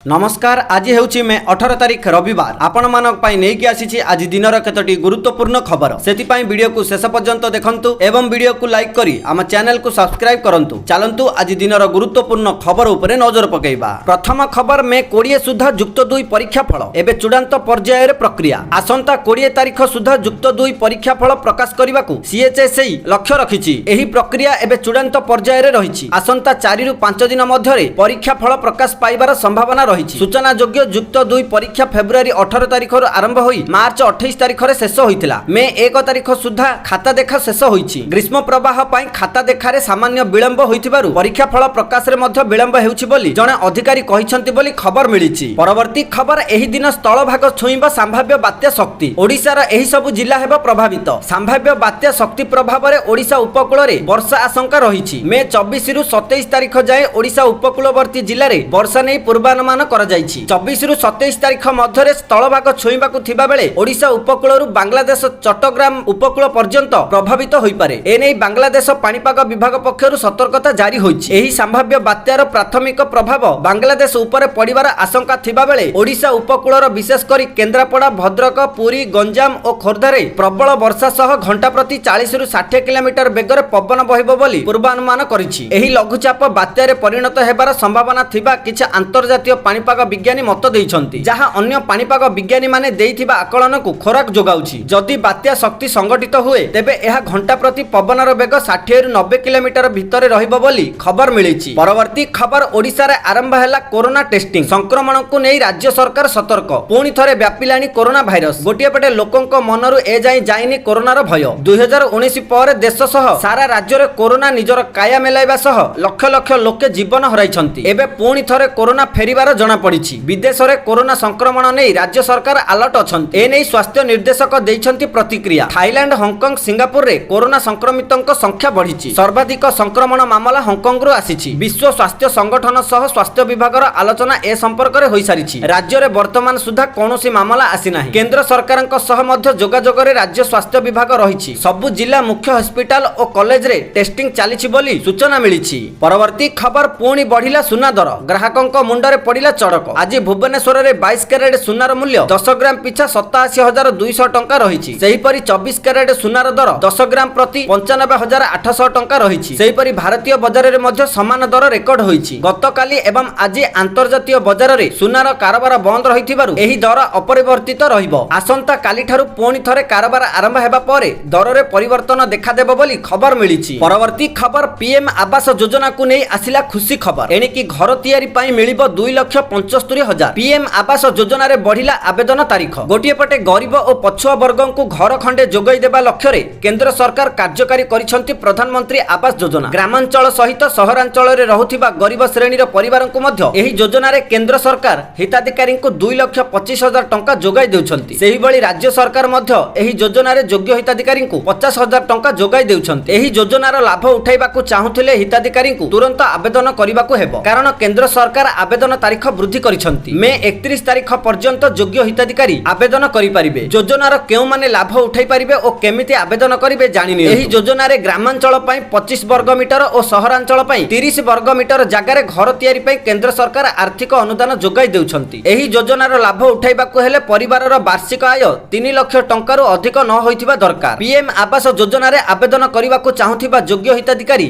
ନମସ୍କାର, ଆଜି ହେଉଛି ମେ 18 ତାରିଖ, ରବିବାର। ଆପଣମାନଙ୍କ ପାଇଁ ନେଇକି ଆସିଛି ଆଜି ଦିନର କେତୋଟି ଗୁରୁତ୍ୱପୂର୍ଣ୍ଣ ଖବର। ସେଥିପାଇଁ ଭିଡ଼ିଓକୁ ଶେଷ ପର୍ଯ୍ୟନ୍ତ ଦେଖନ୍ତୁ ଏବଂ ଭିଡ଼ିଓକୁ ଲାଇକ୍ କରି ଆମ ଚ୍ୟାନେଲକୁ ସବସ୍କ୍ରାଇବ୍ କରନ୍ତୁ। ଚାଲନ୍ତୁ, ଆଜି ଦିନର ଗୁରୁତ୍ୱପୂର୍ଣ୍ଣ ଖବର ଉପରେ ନଜର ପକାଇବା। ପ୍ରଥମ ଖବର, ମେ 20 ସୁଦ୍ଧା ଯୁକ୍ତ 2 ପରୀକ୍ଷା ଫଳ। ଏବେ ଚୂଡ଼ାନ୍ତ ପର୍ଯ୍ୟାୟରେ ପ୍ରକ୍ରିୟା। ଆସନ୍ତା 20 ତାରିଖ ସୁଦ୍ଧା ଯୁକ୍ତ 2 ପରୀକ୍ଷା ଫଳ ପ୍ରକାଶ କରିବାକୁ ସିଏଚଏସ୍ଇ ଲକ୍ଷ୍ୟ ରଖିଛି। ଏହି ପ୍ରକ୍ରିୟା ଏବେ ଚୂଡ଼ାନ୍ତ ପର୍ଯ୍ୟାୟରେ ରହିଛି। ଆସନ୍ତା 4ରୁ 5 ଦିନ ମଧ୍ୟରେ ପରୀକ୍ଷା ଫଳ ପ୍ରକାଶ ପାଇବାର ସମ୍ଭାବନା ରହିଛି। ସୂଚନାଯୋଗ୍ୟ, ଯୁକ୍ତ 2 ପରୀକ୍ଷା ଫେବୃଆରୀ 18 ତାରିଖରୁ ଆରମ୍ଭ ହୋଇ ମାର୍ଚ୍ଚ 28 ତାରିଖରେ ଶେଷ ହୋଇଥିଲା। ମେ 1 ତାରିଖ ସୁଦ୍ଧା ଖାତା ଦେଖା ଶେଷ ହୋଇଛି। ଗ୍ରୀଷ୍ମ ପ୍ରବାହ ପାଇଁ ଖାତା ଦେଖାରେ ସାମାନ୍ୟ ବିଳମ୍ବ ହୋଇଥିବାରୁ ପରୀକ୍ଷା ଫଳ ପ୍ରକାଶରେ ମଧ୍ୟ ବିଳମ୍ବ ହେଉଛି ବୋଲି ଜଣେ ଅଧିକାରୀ କହିଛନ୍ତି ବୋଲି ଖବର ମିଳିଛି। ପରବର୍ତ୍ତୀ ଖବର, ଏହି ଦିନ ସ୍ଥଳଭାଗ ଛୁଇଁବ ସମ୍ଭାବ୍ୟ ବାତ୍ୟା ଶକ୍ତି। ଓଡ଼ିଶାର ଏହି ସବୁ ଜିଲ୍ଲା ହେବ ପ୍ରଭାବିତ। ସମ୍ଭାବ୍ୟ ବାତ୍ୟା ଶକ୍ତି ପ୍ରଭାବରେ ଓଡ଼ିଶା ଉପକୂଳରେ ବର୍ଷା ଆଶଙ୍କା ରହିଛି। ମେ 24ରୁ 27 ତାରିଖ ଯାଏଁ ଓଡ଼ିଶା ଉପକୂଳବର୍ତ୍ତୀ ଜିଲ୍ଲାରେ ବର୍ଷା ନେଇ ପୂର୍ବାନୁମାନ କରାଯାଇଛି। 24ରୁ 27 ତାରିଖ ମଧ୍ୟରେ ସ୍ଥଳଭାଗ ଛୁଇଁବାକୁ ଥିବା ବେଳେ ଓଡ଼ିଶା ଉପକୂଳରୁ ବାଂଲାଦେଶ ଚଟ୍ଟଗ୍ରାମ ଉପକୂଳ ପର୍ଯ୍ୟନ୍ତ ପ୍ରଭାବିତ ହୋଇପାରେ। ଏନେଇ ବାଂଲାଦେଶ ପାଣିପାଗ ବିଭାଗ ପକ୍ଷରୁ ସତର୍କତା ଜାରି ହୋଇଛି। ଏହି ସମ୍ଭାବ୍ୟ ବାତ୍ୟାର ପ୍ରାଥମିକ ପ୍ରଭାବ ବାଂଲାଦେଶ ଉପରେ ପଡ଼ିବାର ଆଶଙ୍କା ଥିବା ବେଳେ ଓଡ଼ିଶା ଉପକୂଳର ବିଶେଷ କରି କେନ୍ଦ୍ରାପଡ଼ା, ଭଦ୍ରକ, ପୁରୀ, ଗଞ୍ଜାମ ଓ ଖୋର୍ଦ୍ଧାରେ ପ୍ରବଳ ବର୍ଷା ସହ ଘଣ୍ଟା ପ୍ରତି 40ରୁ 60 କିଲୋମିଟର ବେଗରେ ପବନ ବହିବ ବୋଲି ପୂର୍ବାନୁମାନ କରିଛି। ଏହି ଲଘୁଚାପ ବାତ୍ୟାରେ ପରିଣତ ହେବାର ସମ୍ଭାବନା ଥିବା କିଛି ଆନ୍ତର୍ଜାତୀୟ ପାଣିପାଗ ବିଜ୍ଞାନୀ ମତ ଦେଇଛନ୍ତି, ଯାହା ଅନ୍ୟ ପାଣିପାଗ ବିଜ୍ଞାନୀମାନେ ଦେଇଥିବା ଆକଳନକୁ ଖୋରାକ ଯୋଗାଉଛି। ଯଦି ବାତ୍ୟା ଶକ୍ତି ସଂଗଠିତ ହୁଏ, ତେବେ ଏହା ଘଣ୍ଟା ପ୍ରତି ପବନର ବେଗ 60ରୁ 90 କିଲୋମିଟର ଭିତରେ ରହିବ ବୋଲି ଖବର ମିଳିଛି। ପରବର୍ତ୍ତୀ ଖବର, ଓଡ଼ିଶାରେ ଆରମ୍ଭ ହେଲା କୋରୋନା ଟେଷ୍ଟିଂ। ସଂକ୍ରମଣକୁ ନେଇ ରାଜ୍ୟ ସରକାର ସତର୍କ। ପୁଣି ଥରେ ବ୍ୟାପିଲାଣି କୋରୋନା ଭାଇରସ। ଗୋଟିଏ ପଟେ ଲୋକଙ୍କ ମନରୁ ଏଯାଏଁ ଯାଇନି କୋରୋନାର ଭୟ। 2019 ପରେ ଦେଶ ସହ ସାରା ରାଜ୍ୟରେ କୋରୋନା ନିଜର କାୟା ମେଲାଇବା ସହ ଲକ୍ଷ ଲକ୍ଷ ଲୋକେ ଜୀବନ ହରାଇଛନ୍ତି। ଏବେ ପୁଣି ଥରେ କୋରୋନା ଫେରିବାର ଜଣାପଡ଼ିଛି। ବିଦେଶରେ କୋରୋନା ସଂକ୍ରମଣ ନେଇ ରାଜ୍ୟ ସରକାର ଆଲର୍ଟ ଅଛନ୍ତି। ଏନେଇ ସ୍ୱାସ୍ଥ୍ୟ ନିର୍ଦ୍ଦେଶକ ଦେଇଛନ୍ତି ପ୍ରତିକ୍ରିୟା। ଥାଇଲାଣ୍ଡ, ହଂକଂ, ସିଙ୍ଗାପୁରରେ କୋରୋନା ସଂକ୍ରମିତଙ୍କ ସଂଖ୍ୟା ବଢିଛି। ସର୍ବାଧିକ ସଂକ୍ରମଣ ମାମଲା ହଂକଂରୁ ଆସିଛି। ବିଶ୍ୱ ସ୍ୱାସ୍ଥ୍ୟ ସଂଗଠନ ସହ ସ୍ୱାସ୍ଥ୍ୟ ବିଭାଗର ଆଲୋଚନା ଏ ସମ୍ପର୍କରେ ହୋଇସାରିଛି। ରାଜ୍ୟରେ ବର୍ତ୍ତମାନ ସୁଦ୍ଧା କୌଣସି ମାମଲା ଆସିନାହିଁ। କେନ୍ଦ୍ର ସରକାରଙ୍କ ସହ ମଧ୍ୟ ଯୋଗାଯୋଗରେ ରାଜ୍ୟ ସ୍ୱାସ୍ଥ୍ୟ ବିଭାଗ ରହିଛି। ସବୁ ଜିଲ୍ଲା ମୁଖ୍ୟ ହସ୍ପିଟାଲ ଓ କଲେଜରେ ଟେଷ୍ଟିଂ ଚାଲିଛି ବୋଲି ସୂଚନା ମିଳିଛି। ପରବର୍ତ୍ତୀ ଖବର, ପୁଣି ବଢିଲା ସୁନା ଦର। ଗ୍ରାହକଙ୍କ ମୁଣ୍ଡରେ ପଡ଼ିଲା ଚଡ଼କ। ଆଜି ଭୁବନେଶ୍ୱରରେ 22 କ୍ୟାରେଟ ସୁନାର ମୂଲ୍ୟ 10 ଗ୍ରାମ ପିଛା 87,200 ଟଙ୍କା ରହିଛି। ସେହିପରି 24 କ୍ୟାରେଟ ସୁନାର ଦର 10 ଗ୍ରାମ ପ୍ରତି 95,800 ଟଙ୍କା ରହିଛି। ସେହିପରି ଭାରତୀୟ ବଜାରରେ ମଧ୍ୟ ସମାନ ଦର ରେକର୍ଡ ହୋଇଛି। ଗତକାଲି ଏବଂ ଆଜି ଆନ୍ତର୍ଜାତୀୟ ବଜାରରେ ସୁନାର କାରବାର ବନ୍ଦ ରହିଥିବାରୁ ଏହି ଦର ଅପରିବର୍ତ୍ତିତ ରହିବ। ଆସନ୍ତା କାଲିଠାରୁ ପୁଣି ଥରେ କାରବାର ଆରମ୍ଭ ହେବା ପରେ ଦରରେ ପରିବର୍ତ୍ତନ ଦେଖାଦେବ ବୋଲି ଖବର ମିଳିଛି। ପରବର୍ତ୍ତୀ ଖବର, ପିଏମ୍ ଆବାସ ଯୋଜନାକୁ ନେଇ ଆସିଲା ଖୁସି ଖବର। ଏଣିକି ଘର ତିଆରି ପାଇଁ ମିଳିବ 2,75,000। ପିଏମ୍ ଆବାସ ଯୋଜନାରେ ବଢିଲା ଆବେଦନ ତାରିଖ। ଗୋଟିଏ ପଟେ ଗରିବ ଓ ପଛୁଆ ବର୍ଗଙ୍କୁ ଘର ଖଣ୍ଡେ ଯୋଗାଇ ଦେବା ଲକ୍ଷ୍ୟରେ କେନ୍ଦ୍ର ସରକାର କାର୍ଯ୍ୟକାରୀ କରିଛନ୍ତି ପ୍ରଧାନମନ୍ତ୍ରୀ ଆବାସ ଯୋଜନା। ଗ୍ରାମାଞ୍ଚଳ ସହିତ ସହରାଞ୍ଚଳରେ ରହୁଥିବା ଗରିବ ଶ୍ରେଣୀର ପରିବାରଙ୍କୁ ମଧ୍ୟ ଏହି ଯୋଜନାରେ କେନ୍ଦ୍ର ସରକାର ହିତାଧିକାରୀଙ୍କୁ 2,25,000 ଟଙ୍କା ଯୋଗାଇ ଦେଉଛନ୍ତି। ସେହିଭଳି ରାଜ୍ୟ ସରକାର ମଧ୍ୟ ଏହି ଯୋଜନାରେ ଯୋଗ୍ୟ ହିତାଧିକାରୀଙ୍କୁ 50,000 ଟଙ୍କା ଯୋଗାଇ ଦେଉଛନ୍ତି। ଏହି ଯୋଜନାର ଲାଭ ଉଠାଇବାକୁ ଚାହୁଁଥିଲେ ହିତାଧିକାରୀଙ୍କୁ ତୁରନ୍ତ ଆବେଦନ କରିବାକୁ ହେବ, କାରଣ କେନ୍ଦ୍ର ସରକାର ଆବେଦନ ତାରିଖ ବୃଦ୍ଧି କରିଛନ୍ତି। ମେ 31 ତାରିଖ ପର୍ଯ୍ୟନ୍ତ ଯୋଗ୍ୟ ହିତାଧିକାରୀ ଆବେଦନ କରିପାରିବେ। ଯୋଜନାର କେଉଁମାନେ ଲାଭ ଉଠାଇ ପାରିବେ ଓ କେମିତି ଆବେଦନ କରିବେ ଜାଣିନିଅନ୍ତୁ। ଏହି ଯୋଜନାରେ ଗ୍ରାମାଞ୍ଚଳ ପାଇଁ 25 ବର୍ଗ ମିଟର ଓ ସହରାଞ୍ଚଳ ପାଇଁ 30 ବର୍ଗ ମିଟର ଜାଗାରେ ଘର ତିଆରି ପାଇଁ କେନ୍ଦ୍ର ସରକାର ଆର୍ଥିକ ଅନୁଦାନ ଯୋଗାଇ ଦେଉଛନ୍ତି। ଏହି ଯୋଜନାର ଲାଭ ଉଠାଇବାକୁ ହେଲେ ପରିବାରର ବାର୍ଷିକ ଆୟ 3 ଲକ୍ଷ ଟଙ୍କାରୁ ଅଧିକ ନ ହୋଇଥିବା ଦରକାର। ପିଏମ୍ ଆବାସ ଯୋଜନାରେ ଆବେଦନ କରିବାକୁ ଚାହୁଁଥିବା ଯୋଗ୍ୟ ହିତାଧିକାରୀ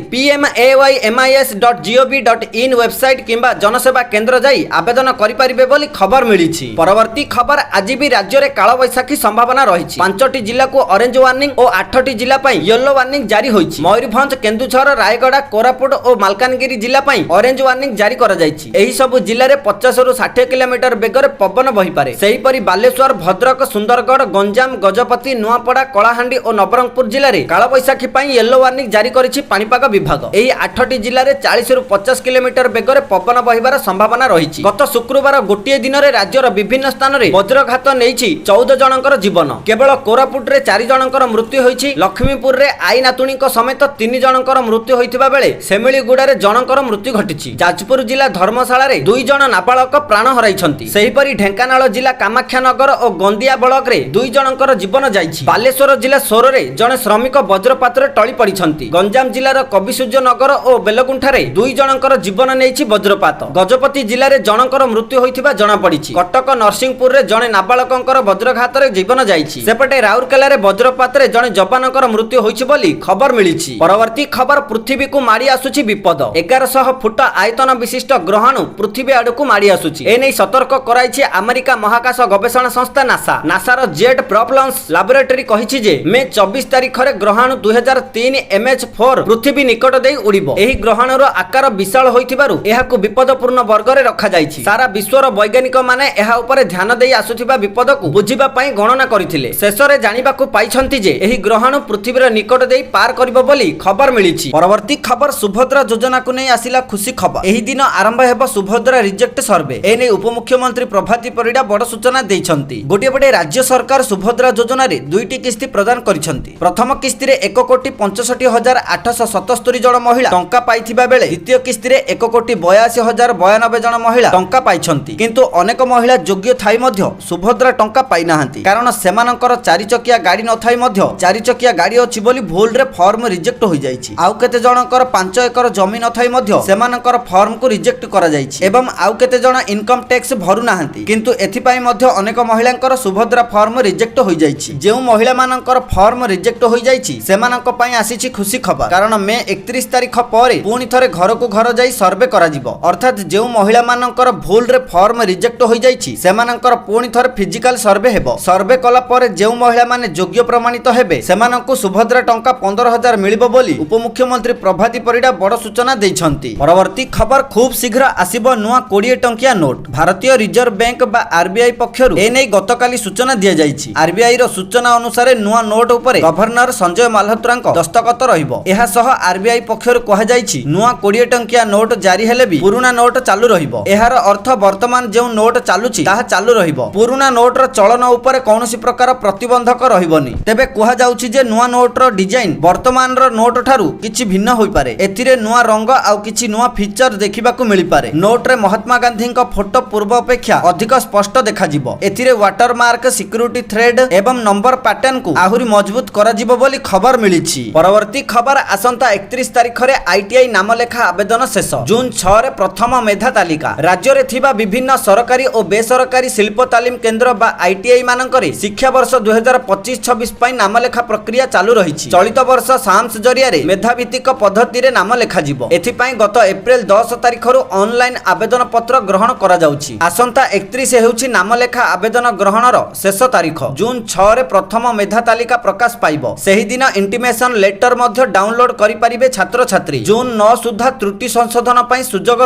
pmaymiss.gov.in website କିମ୍ବା ଜନସେବା କେନ୍ଦ୍ର ଯାଇ ଆବେଦନ କରିପାରିବେ ବୋଲି ଖବର ମିଳିଛି। ପରବର୍ତ୍ତୀ ଖବର, ଆଜି ବି ରାଜ୍ୟରେ କାଳବୈଶାଖୀ ସମ୍ଭାବନା ରହିଛି। ପାଞ୍ଚଟି ଜିଲ୍ଲାକୁ ଅରେଞ୍ଜ ୱାର୍ଣ୍ଣିଂ ଓ ଆଠଟି ଜିଲ୍ଲା ପାଇଁ ୟେଲୋ ୱାର୍ଣ୍ଣିଂ ଜାରି ହୋଇଛି। ମୟୂରଭଞ୍ଜ, କେନ୍ଦୁଝର, ରାୟଗଡ଼ା, କୋରାପୁଟ ଓ ମାଲକାନଗିରି ଜିଲ୍ଲା ପାଇଁ ଅରେଞ୍ଜ ୱାର୍ଣ୍ଣିଂ ଜାରି କରାଯାଇଛି। ଏହି ସବୁ ଜିଲ୍ଲାରେ 50ରୁ 60 କିଲୋମିଟର ବେଗରେ ପବନ ବହିପାରେ। ସେହିପରି ବାଲେଶ୍ୱର, ଭଦ୍ରକ, ସୁନ୍ଦରଗଡ଼, ଗଞ୍ଜାମ, ଗଜପତି, ନୂଆପଡ଼ା, କଳାହାଣ୍ଡି ଓ ନବରଙ୍ଗପୁର ଜିଲ୍ଲାରେ କାଳବୈଶାଖୀ ପାଇଁ ୟେଲୋ ୱାର୍ଣ୍ଣିଂ ଜାରି କରିଛି ପାଣିପାଗ ବିଭାଗ। ଏହି ଆଠଟି ଜିଲ୍ଲାରେ 40ରୁ 50 କିଲୋମିଟର ବେଗରେ ପବନ ବହିବାର ସମ୍ଭାବନା ରହିଛି। ଗତ ଶୁକ୍ରବାର ଗୋଟିଏ ଦିନରେ ରାଜ୍ୟର ବିଭିନ୍ନ ସ୍ଥାନରେ ବଜ୍ରଘାତ ନେଇଛି 14 ଜଣଙ୍କର ଜୀବନ। କେବଳ କୋରାପୁଟରେ ଚାରି ଜଣଙ୍କର ମୃତ୍ୟୁ ହୋଇଛି। ଲକ୍ଷ୍ମୀପୁରରେ ଆଈ ନାତୁଣୀଙ୍କ ସମେତ ତିନି ଜଣଙ୍କର ମୃତ୍ୟୁ ହୋଇଥିବା ବେଳେ ସେମିଳିଗୁଡ଼ାରେ ଜଣଙ୍କର ମୃତ୍ୟୁ ଘଟିଛି। ଯାଜପୁର ଜିଲ୍ଲା ଧର୍ମଶାଳାରେ ଦୁଇ ଜଣ ନାବାଳକ ପ୍ରାଣ ହରାଇଛନ୍ତି। ସେହିପରି ଢେଙ୍କାନାଳ ଜିଲ୍ଲା କାମାକ୍ଷାନଗର ଓ ଗନ୍ଦିଆ ବ୍ଲକରେ ଦୁଇ ଜଣଙ୍କର ଜୀବନ ଯାଇଛି। ବାଲେଶ୍ୱର ଜିଲ୍ଲା ସୋରରେ ଜଣେ ଶ୍ରମିକ ବଜ୍ରପାତରେ ଟଳି ପଡ଼ିଛନ୍ତି। ଗଞ୍ଜାମ ଜିଲ୍ଲାର କବିସୂର୍ଯ୍ୟ ନଗର ଓ ବେଲଗୁଣ୍ଠାରେ ଦୁଇ ଜଣଙ୍କର ଜୀବନ ନେଇଛି ବଜ୍ରପାତ। ଗଜପତି ଜିଲ୍ଲାରେ ଜଣଙ୍କର ମୃତ୍ୟୁ ହୋଇଥିବା ଜଣାପଡ଼ିଛି। କଟକ ନରସିଂହପୁରରେ ଜଣେ ନାବାଳକଙ୍କର ବଜ୍ରଘାତରେ ଜୀବନ ଯାଇଛି। ସେପଟେ ରାଉରକେଲାରେ ବଜ୍ରପାତରେ ଜଣେ ଯବାନଙ୍କର ମୃତ୍ୟୁ ହୋଇଛି ବୋଲି ଖବର ମିଳିଛି। ପରବର୍ତ୍ତୀ ଖବର, ପୃଥିବୀକୁ ମାଡ଼ି ଆସୁଛି ବିପଦ। 1100 ଫୁଟ ଆୟତନ ବିଶିଷ୍ଟ ଗ୍ରହାଣୁ ପୃଥିବୀ ଆଡ଼କୁ ମାଡ଼ି ଆସୁଛି। ଏନେଇ ସତର୍କ କରାଇଛି ଆମେରିକା ମହାକାଶ ଗବେଷଣା ସଂସ୍ଥା ନାସା। ନାସାର ଜେଟ୍ ପ୍ରପଲସନ ଲାବୋରେଟୋରୀ କହିଛି ଯେ ମେ 24 ତାରିଖରେ ଗ୍ରହାଣୁ 2003 MH4 ପୃଥିବୀ ନିକଟ ଦେଇ ଉଡ଼ିବ। ଏହି ଗ୍ରହାଣୁର ଆକାର ବିଶାଳ ହୋଇଥିବାରୁ ଏହାକୁ ବିପଦପୂର୍ଣ୍ଣ ବର୍ଗରେ ରଖାଯାଇଛି। ସାରା ବିଶ୍ୱର ବୈଜ୍ଞାନିକ ମାନେ ଏହା ଉପରେ ଧ୍ୟାନ ଦେଇ ଆସୁଥିବା ବିପଦକୁ ବୁଝିବା ପାଇଁ ଗଣନା କରିଥିଲେ। ଶେଷରେ ଜାଣିବାକୁ ପାଇଛନ୍ତି ଯେ ଏହି ଗ୍ରହାଣୁ ପୃଥିବୀର ନିକଟ ଦେଇ ପାର କରିବ ବୋଲି ଖବର ମିଳିଛି। ପରବର୍ତ୍ତୀ ଖବର, ସୁଭଦ୍ରା ଯୋଜନାକୁ ନେଇ ଆସିଲା ଖୁସି ଖବର। ଏହି ଦିନ ଆରମ୍ଭ ହେବ ସୁଭଦ୍ରା ରିଜେକ୍ଟ ସର୍ଭେ। ଏନେଇ ଉପମୁଖ୍ୟମନ୍ତ୍ରୀ ପ୍ରଭାତୀ ପରିଡ଼ା ବଡ଼ ସୂଚନା ଦେଇଛନ୍ତି। ଗୋଟିଏ ପଟେ ରାଜ୍ୟ ସରକାର ସୁଭଦ୍ରା ଯୋଜନାରେ ଦୁଇଟି କିସ୍ତି ପ୍ରଦାନ କରିଛନ୍ତି। ପ୍ରଥମ କିସ୍ତିରେ 1,65,877 ଜଣ ମହିଳା ଟଙ୍କା ପାଇଥିବା ବେଳେ ଦ୍ୱିତୀୟ କିସ୍ତିରେ 1,82,092 ଜଣ ମହିଳା ଟଙ୍କା ପାଇଛନ୍ତି। କିନ୍ତୁ ଅନେକ ମହିଳା ଯୋଗ୍ୟ ଥାଇ ମଧ୍ୟ ସୁଭଦ୍ରା ଟଙ୍କା ପାଇନାହାନ୍ତି, କାରଣ ସେମାନଙ୍କର ଚାରି ଚକିଆ ଗାଡ଼ି ନଥାଇ ମଧ୍ୟ ଚାରି ଚକିଆ ଗାଡ଼ି ଅଛି ବୋଲି ଭୁଲରେ ଫର୍ମ ରିଜେକ୍ଟ ହୋଇଯାଇଛି। ଆଉ କେତେ ଜଣଙ୍କର 5 ଏକର ଜମି ନଥାଇ ମଧ୍ୟ ସେମାନଙ୍କର ଫର୍ମକୁ ରିଜେକ୍ଟ କରାଯାଇଛି ଏବଂ ଆଉ କେତେ ଜଣ ଇନକମ ଟ୍ୟାକ୍ସ ଭରୁନାହାନ୍ତି, କିନ୍ତୁ ଏଥିପାଇଁ ମଧ୍ୟ ଅନେକ ମହିଳାଙ୍କର ସୁଭଦ୍ରା ଫର୍ମ ରିଜେକ୍ଟ ହୋଇଯାଇଛି। ଯେଉଁ ମହିଳାମାନଙ୍କର ଫର୍ମ ରିଜେକ୍ଟ ହୋଇଯାଇଛି, ସେମାନଙ୍କ ପାଇଁ ଆସିଛି ଖୁସି ଖବର, କାରଣ ମେ 31 ତାରିଖ ପରେ ପୁଣି ଥରେ ଘରକୁ ଘର ଯାଇ ସର୍ଭେ କରାଯିବ। ଅର୍ଥାତ୍ ଯେଉଁ ମହିଳାମାନଙ୍କର ଭୁଲରେ ଫର୍ମ ରିଜେକ୍ଟ ହୋଇଯାଇଛି, ସେମାନଙ୍କର ପୁଣି ଥରେ ଫିଜିକାଲ ସର୍ଭେ ହେବ। ସର୍ଭେ କଲା ପରେ ଯେଉଁ ମହିଳାମାନେ ଯୋଗ୍ୟ ପ୍ରମାଣିତ ହେବେ, ସେମାନଙ୍କୁ ସୁଭଦ୍ରା ଟଙ୍କା 15,000 ମିଳିବ ବୋଲି ଉପମୁଖ୍ୟମନ୍ତ୍ରୀ ପ୍ରଭାତୀ ପରିଡ଼ା ବଡ଼ ସୂଚନା ଦେଇଛନ୍ତି। ପରବର୍ତ୍ତୀ ଖବର, ଖୁବ୍ ଶୀଘ୍ର ଆସିବ ନୂଆ 20 ଟଙ୍କିଆ ନୋଟ। ଭାରତୀୟ ରିଜର୍ଭ ବ୍ୟାଙ୍କ ବା ଆରବିଆଇ ପକ୍ଷରୁ ଏନେଇ ଗତକାଲି ସୂଚନା ଦିଆଯାଇଛି। ଆରବିଆଇ ର ସୂଚନା ଅନୁସାରେ ନୂଆ ନୋଟ ଉପରେ ଗଭର୍ଣ୍ଣର ସଞ୍ଜୟ ମାଲହୋତ୍ରାଙ୍କ ଦସ୍ତଖତ ରହିବ। ଏହା ସହ ଆରବିଆଇ ପକ୍ଷରୁ କୁହାଯାଇଛି, ନୂଆ 20 ଟଙ୍କିଆ ନୋଟ ଜାରି ହେଲେ ବି ପୁରୁଣା ନୋଟ ଚାଲୁ ରହିବ। ଏହାର ଅର୍ଥ ବର୍ତ୍ତମାନ ଯେଉଁ ନୋଟ ଚାଲୁଛି, ତାହା ଚାଲୁ ରହିବ। ପୁରୁଣା ନୋଟର ଚଳନ ଉପରେ କୌଣସି ପ୍ରକାର ପ୍ରତିବନ୍ଧକ ରହିବନି। ତେବେ କୁହାଯାଉଛି ଯେ ନୂଆ ନୋଟର ଡିଜାଇନ ବର୍ତ୍ତମାନର ନୋଟ ଠାରୁ କିଛି ଭିନ୍ନ ହୋଇପାରେ। ଏଥିରେ ନୂଆ ରଙ୍ଗ ଆଉ କିଛି ନୂଆ ଫିଚର ଦେଖିବାକୁ ମିଳିପାରେ। ନୋଟରେ ମହାତ୍ମା ଗାନ୍ଧୀଙ୍କ ଫଟୋ ପୂର୍ବ ଅପେକ୍ଷା ଅଧିକ ସ୍ପଷ୍ଟ ଦେଖାଯିବ। ଏଥିରେ ୱାଟର ମାର୍କ, ସିକ୍ୟୁରିଟି ଥ୍ରେଡ ଏବଂ ନମ୍ବର ପାଟର୍ନକୁ ଆହୁରି ମଜବୁତ କରାଯିବ ବୋଲି ଖବର ମିଳିଛି। ପରବର୍ତ୍ତୀ ଖବର, ଆସନ୍ତା 31 ତାରିଖରେ ଆଇଟିଆଇ ନାମଲେଖା ଆବେଦନ ଶେଷ। ଜୁନ୍ 6ରେ ପ୍ରଥମ ମେଧା ତାଲିକା। ରାଜ୍ୟରେ ଥିବା ବିଭିନ୍ନ ସରକାରୀ ଓ ବେସରକାରୀ ଶିଳ୍ପ ତାଲିମ କେନ୍ଦ୍ର ବା ଆଇଟିଆଇ ମାନଙ୍କରେ ଶିକ୍ଷାବର୍ଷ 2025-26 ପାଇଁ ନାମଲେଖା ପ୍ରକ୍ରିୟା ଚାଲୁ ରହିଛି। ଚଳିତ ବର୍ଷ ସାମ୍ସ ଜରିଆରେ ମେଧାଭିତ୍ତିକ ପଦ୍ଧତିରେ ନାମ ଲେଖାଯିବ। ଏଥିପାଇଁ ଗତ ଏପ୍ରିଲ 10 ତାରିଖରୁ ଅନଲାଇନ ଆବେଦନ ପତ୍ର ଗ୍ରହଣ କରାଯାଉଛି। ଆସନ୍ତା 31 ହେଉଛି ନାମଲେଖା ଆବେଦନ ଗ୍ରହଣର ଶେଷ ତାରିଖ। ଜୁନ୍ 6ରେ ପ୍ରଥମ ମେଧା ତାଲିକା ପ୍ରକାଶ ପାଇବ। ସେହିଦିନ ଇଣ୍ଟିମେସନ ଲେଟର ମଧ୍ୟ ଡାଉନଲୋଡ କରିପାରିବେ ଛାତ୍ରଛାତ୍ରୀ। ଜୁନ୍ 9 ସୁଦ୍ଧା ତ୍ରୁଟି ସଂଶୋଧନ ପାଇଁ ସୁଯୋଗ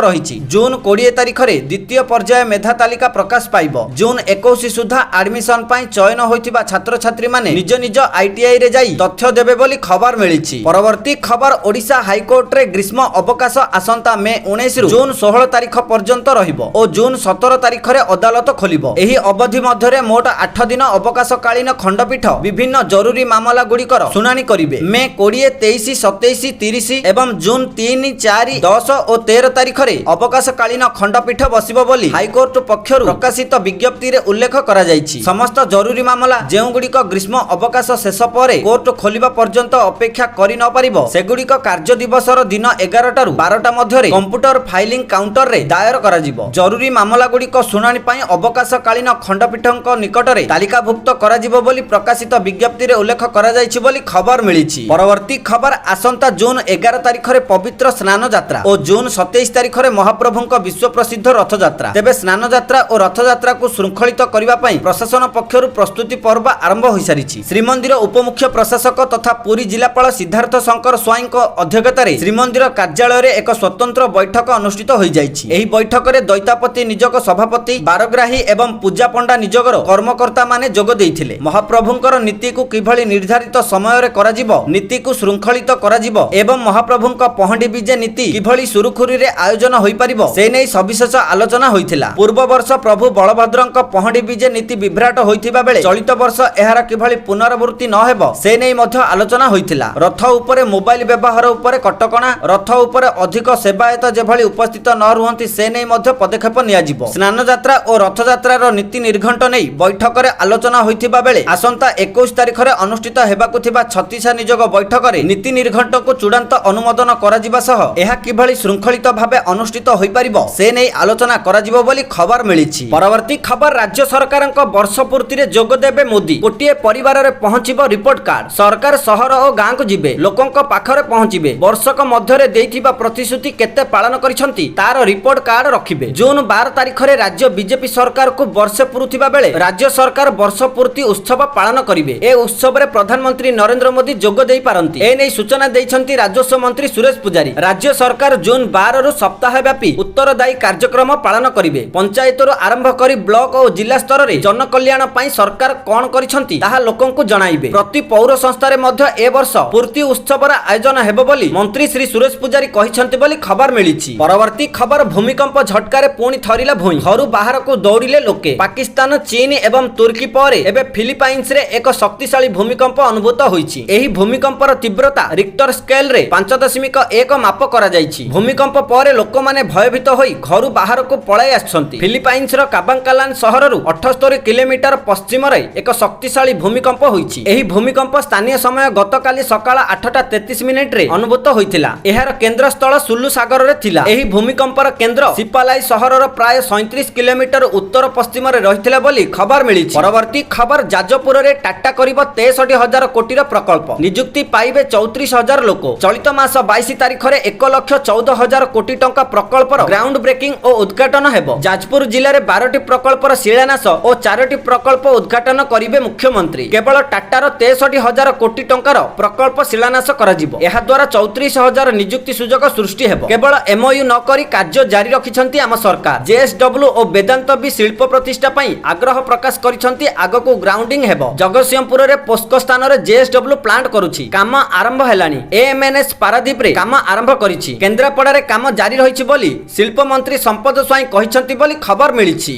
ରହିଛି। ଜୁନ୍ 20 ତାରିଖରେ ଦ୍ୱିତୀୟ ପର୍ଯ୍ୟାୟ ମେଧା ତାଲିକା ପ୍ରକାଶ ପାଇବ। ଜୁନ୍ 21 ସୁଦ୍ଧା ଆଡମିସନ ପାଇଁ ଚୟନ ହୋଇଥିବା ଛାତ୍ରଛାତ୍ରୀମାନେ ନିଜ ନିଜ ଆଇଟିଆଇ ରେ ଯାଇ ତଥ୍ୟ ଦେବେ ବୋଲି ଖବର ମିଳିଛି। ପରବର୍ତ୍ତୀ ଖବର, ଓଡ଼ିଶା ହାଇକୋର୍ଟରେ ଗ୍ରୀଷ୍ମ ଅବକାଶ ଆସନ୍ତା ମେ 19ରୁ ଜୁନ୍ 16 ତାରିଖ ପର୍ଯ୍ୟନ୍ତ ରହିବ ଓ ଜୁନ୍ 17 ତାରିଖରେ ଅଦାଲତ ଖୋଲିବ। ଏହି ଅବଧି ମଧ୍ୟରେ ମୋଟ 8 ଦିନ ଅବକାଶକାଳୀନ ଖଣ୍ଡପୀଠ ବିଭିନ୍ନ ଜରୁରୀ ମାମଲା ଗୁଡ଼ିକର ଶୁଣାଣି କରିବେ। ମେ 20, 23, 27, 30 ଏବଂ ଜୁନ୍ 3, 4, 10 ଓ 13 ତାରିଖରେ ଅବକାଶକାଳୀନ ଖଣ୍ଡପୀଠ ବସିବ ବୋଲି ହାଇକୋର୍ଟ ପକ୍ଷରୁ ପ୍ରକାଶିତ ବିଜ୍ଞପ୍ତିରେ ଉଲ୍ଲେଖ କରାଯାଇଛି। ସମସ୍ତ ଜରୁରୀ ମାମଲା, ଯେଉଁଗୁଡ଼ିକ ଗ୍ରୀଷ୍ମ ଅବକାଶ ଶେଷ ପରେ କୋର୍ଟ ଖୋଲିବା ପର୍ଯ୍ୟନ୍ତ ଅପେକ୍ଷା କରି ନ ପାରିବ, ସେଗୁଡ଼ିକ କାର୍ଯ୍ୟ ଦିବସର ଦିନ 11ଟାରୁ 12ଟା ମଧ୍ୟରେ କମ୍ପ୍ୟୁଟର ଫାଇଲିଂ କାଉଣ୍ଟରରେ ଦାୟର କରାଯିବ। ଜରୁରୀ ମାମଲାଗୁଡ଼ିକ ଶୁଣାଣି ପାଇଁ ଅବକାଶକାଳୀନ ଖଣ୍ଡପୀଠଙ୍କ ନିକଟରେ ତାଲିକାଭୁକ୍ତ କରାଯିବ ବୋଲି ପ୍ରକାଶିତ ବିଜ୍ଞପ୍ତିରେ ଉଲ୍ଲେଖ କରାଯାଇଛି ବୋଲି ଖବର ମିଳିଛି। ପରବର୍ତ୍ତୀ ଖବର, ଆସନ୍ତା ଜୁନ୍ 11 ତାରିଖରେ ପବିତ୍ର ସ୍ନାନ ଯାତ୍ରା ଓ ଜୁନ୍ 27 ତାରିଖରେ ମହାପ୍ରଭୁଙ୍କ ବିଶ୍ୱ ପ୍ରସିଦ୍ଧ ରଥଯାତ୍ରା। ତେବେ ସ୍ନାନ ଯାତ୍ରା ଓ ରଥଯାତ୍ରାକୁ ଶୃଙ୍ଖଳିତ କରିବା ପାଇଁ ପ୍ରଶାସନ ପକ୍ଷରୁ ପ୍ରସ୍ତୁତି ପର୍ବ ଆରମ୍ଭ ହୋଇସାରିଛି। ଶ୍ରୀମନ୍ଦିର ଉପମୁଖ୍ୟ ପ୍ରଶାସକ ତଥା ପୁରୀ ଜିଲ୍ଲାପାଳ ସିଦ୍ଧାର୍ଥ ଶଙ୍କର ସ୍ୱାଇଁଙ୍କ ଅଧ୍ୟକ୍ଷତାରେ ଶ୍ରୀମନ୍ଦିର କାର୍ଯ୍ୟାଳୟରେ ଏକ ସ୍ୱତନ୍ତ୍ର ବୈଠକ ଅନୁଷ୍ଠିତ ହୋଇଯାଇଛି। ଏହି ବୈଠକରେ ଦୈତାପତି ନିଯୋଗ ସଭାପତି, ବାରଗ୍ରାହୀ ଏବଂ ପୂଜା ପଣ୍ଡା ନିଯୋଗର କର୍ମକର୍ତ୍ତାମାନେ ଯୋଗ ଦେଇଥିଲେ। ମହାପ୍ରଭୁଙ୍କର ନୀତିକୁ କିଭଳି ନିର୍ଦ୍ଧାରିତ ସମୟରେ କରାଯିବ, ନୀତିକୁ ଶୃଙ୍ଖଳିତ କରାଯିବ ଏବଂ ମହାପ୍ରଭୁଙ୍କ ପହଣ୍ଡି ବିଜେ ନୀତି କିଭଳି ସୁରୁଖୁରୁରେ ଆୟୋଜନ ହୋଇପାରିବ, ସେ ନେଇ ସବିଶେଷ ଆଲୋଚନା ହୋଇଥିଲା। ପୂର୍ବ ବର୍ଷ ପ୍ରଭୁ ବଳଭଦ୍ରଙ୍କ ପହଣ୍ଡି ବିଜେ ନୀତି ବିଭ୍ରାଟ ହୋଇଥିବା ବେଳେ ଚଳିତ ବର୍ଷ ଏହାର କିଭଳି ପୁନରାବୃତ୍ତି ନ ହେବ, ସେ ନେଇ ମଧ୍ୟ ଆଲୋଚନା ହୋଇଥିଲା। ରଥ ଉପରେ ମୋବାଇଲ ବ୍ୟବହାର ଉପରେ କଟକଣା, ରଥ ଉପରେ ଅଧିକ ସେବାୟତ ଯେଭଳି ଉପସ୍ଥିତ ନ ରୁହନ୍ତି, ସେ ନେଇ ମଧ୍ୟ ପଦକ୍ଷେପ ନିଆଯିବ। ସ୍ନାନଯାତ୍ରା ଓ ରଥଯାତ୍ରାର ନୀତି ନିର୍ଘଣ୍ଟ ନେଇ ବୈଠକରେ ଆଲୋଚନା ହୋଇଥିବା ବେଳେ ଆସନ୍ତା 21 ତାରିଖରେ ଅନୁଷ୍ଠିତ ହେବାକୁ ଥିବା ଛତିଶା ନିଯୋଗ ବୈଠକରେ ନୀତି ନିର୍ଘଣ୍ଟକୁ ଚୂଡ଼ାନ୍ତ ଅନୁମୋଦନ କରାଯିବା ସହ ଏହା କିଭଳି ଶୃଙ୍ଖଳିତ ଭାବେ ଅନୁଷ୍ଠିତ ହୋଇପାରିବ, ସେ ନେଇ ନେଇ ଆଲୋଚନା କରାଯିବ ବୋଲି ଖବର ମିଳିଛି। ପରବର୍ତ୍ତୀ ଖବର, ରାଜ୍ୟ ସରକାରଙ୍କ ବର୍ଷ ପୂର୍ତ୍ତିରେ ଯୋଗ ଦେବେ ମୋଦି। ଗୋଟିଏ ପରିବାରରେ ପହଞ୍ଚିବ ରିପୋର୍ଟ କାର୍ଡ। ସରକାର ସହର ଓ ଗାଁକୁ ଯିବେ, ଲୋକଙ୍କ ପାଖରେ ପହଞ୍ଚିବେ। ବର୍ଷକ ମଧ୍ୟରେ ଦେଇଥିବା ପ୍ରତିଶ୍ରୁତି କେତେ ପାଳନ କରିଛନ୍ତି, ତାର ରିପୋର୍ଟ କାର୍ଡ ରଖିବେ। ଜୁନ 12 ତାରିଖରେ ରାଜ୍ୟ ବିଜେପି ସରକାରକୁ ବର୍ଷେ ପୁରୁଥିବା ବେଳେ ରାଜ୍ୟ ସରକାର ବର୍ଷ ପୂର୍ତ୍ତି ଉତ୍ସବ ପାଳନ କରିବେ। ଏ ଉତ୍ସବରେ ପ୍ରଧାନମନ୍ତ୍ରୀ ନରେନ୍ଦ୍ର ମୋଦି ଯୋଗ ଦେଇପାରନ୍ତି। ଏ ନେଇ ସୂଚନା ଦେଇଛନ୍ତି ରାଜସ୍ୱ ମନ୍ତ୍ରୀ ସୁରେଶ ପୂଜାରୀ। ରାଜ୍ୟ ସରକାର ଜୁନ 12ରୁ ସପ୍ତାହବ୍ୟାପୀ ଉତ୍ତରଦାୟୀ କାର୍ଯ୍ୟକ୍ରମ ପାଳନ କରିବେ। ପଞ୍ଚାୟତରୁ ଆରମ୍ଭ କରି ବ୍ଲକ ଓ ଜିଲ୍ଲା ସ୍ତରରେ ଜନକଲ୍ୟାଣ ପାଇଁ ସରକାର କଣ କରିଛନ୍ତି, ତାହା ଲୋକଙ୍କୁ ଜଣାଇବେ। ପ୍ରତି ପୌର ସଂସ୍ଥାରେ ମଧ୍ୟ ଏ ବର୍ଷ ପୂର୍ତ୍ତି ଉତ୍ସବର ଆୟୋଜନ ହେବ ବୋଲି ମନ୍ତ୍ରୀ ଶ୍ରୀ ସୁରେଶ ପୂଜାରୀ କହିଛନ୍ତି ବୋଲି ଖବର ମିଳିଛି। ପରବର୍ତ୍ତୀ ଖବର, ଭୂମିକମ୍ପ ଝଟକାରେ ପୁଣି ଥରିଲା ଭୂଇଁ, ଘରୁ ବାହାରକୁ ଦୌଡ଼ିଲେ ଲୋକେ। ପାକିସ୍ତାନ, ଚୀନ ଏବଂ ତୁର୍କୀ ପରେ ଏବେ ଫିଲିପାଇନ୍ସରେ ଏକ ଶକ୍ତିଶାଳୀ ଭୂମିକମ୍ପ ଅନୁଭୂତ ହୋଇଛି। ଏହି ଭୂମିକମ୍ପର ତୀବ୍ରତା ରିକ୍ଟର ସ୍କେଲରେ 5.1 ମାପ କରାଯାଇଛି। ଭୂମିକମ୍ପ ପରେ ଲୋକମାନେ ଭୟଭୀତ ହୋଇ ଘରୁ ବାହାରକୁ ପଳାଇ ଆସିଛନ୍ତି। ଫିଲିପାଇନ୍ସର କାବାଙ୍କାଲାନ ସହରରୁ 78 କିଲୋମିଟର ପଶ୍ଚିମରେ ଏକ ଶକ୍ତିଶାଳୀ ଭୂମିକମ୍ପ ହୋଇଛି। ଏହି ଭୂମିକମ୍ପ ସ୍ଥାନୀୟ ସମୟ ଗତକାଲି ସକାଳ 8ଟା 33 ମିନିଟରେ ଅନୁଭୂତ ହୋଇଥିଲା। ଏହାର କେନ୍ଦ୍ରସ୍ଥଳ ସୁଲୁ ସାଗରରେ ଥିଲା। ଏହି ଭୂମିକମ୍ପର କେନ୍ଦ୍ର ସିପାଲାଇ ସହରର ପ୍ରାୟ 37 କିଲୋମିଟର ଉତ୍ତର ପଶ୍ଚିମରେ ରହିଥିଲା ବୋଲି ଖବର ମିଳିଛି। ପରବର୍ତ୍ତୀ ଖବର, ଯାଜପୁରରେ ଟାଟା କରିବ 63 ହଜାର କୋଟିର ପ୍ରକଳ୍ପ, ନିଯୁକ୍ତି ପାଇବେ 34 ହଜାର ଲୋକ। ଚଳିତ ମାସ 22 ତାରିଖରେ 1,14,000 କୋଟି ଟଙ୍କା ପ୍ରକଳ୍ପର ଗ୍ରାଉଣ୍ଡ ବ୍ରେକିଂ ଓ ଉଦ୍ଘାଟନ ହେବ। ଯାଜପୁର ଜିଲ୍ଲାରେ 12ଟି ପ୍ରକଳ୍ପର ଶିଳାନ୍ୟାସ ଓ ଚାରୋଟି ପ୍ରକଳ୍ପ ଉଦ୍ଘାଟନ କରିବେ ମୁଖ୍ୟମନ୍ତ୍ରୀ। କେବଳ ଟାଟାର 63 ହଜାର କୋଟି ଟଙ୍କାର ପ୍ରକଳ୍ପ ଶିଳାନ୍ୟାସ କରାଯିବ। ଏହାଦ୍ୱାରା 34 ହଜାର ନିଯୁକ୍ତି ସୁଯୋଗ ସୃଷ୍ଟି ହେବ। କେବଳ ଏମଓୟୁ ନ କରି କାର୍ଯ୍ୟ ଜାରି ରଖିଛନ୍ତି ଆମ ସରକାର। ଜେଏସଡବ୍ଲ୍ୟୁ ଓ ବେଦାନ୍ତ ବି ଶିଳ୍ପ ପ୍ରତିଷ୍ଠା ପାଇଁ ଆଗ୍ରହ ପ୍ରକାଶ କରିଛନ୍ତି। ଆଗକୁ ଗ୍ରାଉଣ୍ଡିଂ ହେବ। ଜଗତସିଂହପୁରରେ ପୋସ୍କୋ ସ୍ଥାନରେ ଜେଏସଡବ୍ଲ୍ୟୁ ପ୍ଲାଣ୍ଟ କରୁଛି, କାମ ଆରମ୍ଭ ହେଲାଣି। ଏଏମଏନଏସ୍ ପାରାଦୀପରେ କାମ ଆରମ୍ଭ କରିଛି। କେନ୍ଦ୍ରାପଡ଼ାରେ କାମ ଜାରି ରହିଛି ବୋଲି ଶିଳ୍ପ ମନ୍ତ୍ରୀ ସମ୍ପଦ ସ୍ୱାଇଁ କହିଛନ୍ତି ବୋଲି ଖବର ମିଳିଛି।